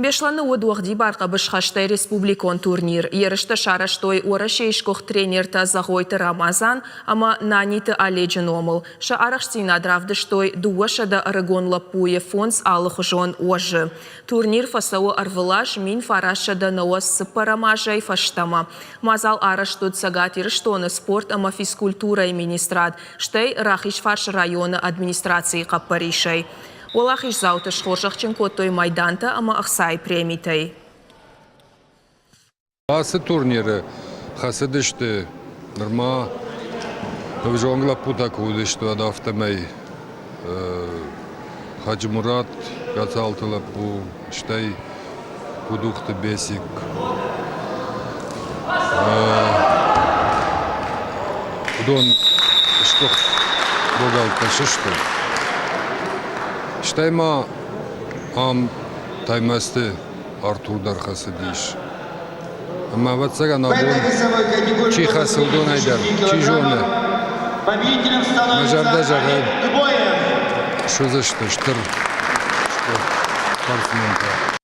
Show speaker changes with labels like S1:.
S1: Беслӕны уыд уӕгъдибар хъӕбысхӕстӕй республикон турнир. Ерыстӕ сарӕзтой Уӕрӕсейы сгуыхт тренертӕ Зӕгъойты Рамазан ӕмӕ Наниты Оледжы номыл. Сӕ арӕхстдзинад равдыстой 200 ӕрыгон лӕппуйы фондз алыхуызон уӕзы. Турнир фӕцӕуы ӕрвылаз 1994 азӕй фӕстӕмӕ. Мадзал арӕзт уыд Цӕгат Ирыстоны спорт ӕмӕ физкультурӕйы министрад, стӕй Рахизфарсы районы администрацийы хъӕппӕрисӕй. Уӕлахиздзауты схорзӕхджын кодтой майдантӕ ӕмӕ ӕхцайы премитӕй.
S2: Ацы турниры хӕцыдысты нырма ӕвзонг лӕппутӕ куы уыдысты, уӕд афтӕмӕй Хаджимурат, Гацалты лӕппу, стӕй Кудухты Бесик. Уыдон сгуыхт богӕлттӕ сысты. Стӕй ма ам Таймӕзты Артур дӕр хӕцыдис. Ӕмӕ, ӕвӕццӕгӕн, абон чи хӕцы, уыдонӕй дӕр, чи зоны, мӕ зӕрдӕ зӕгъы, суыдзысты стыр спортсментӕ.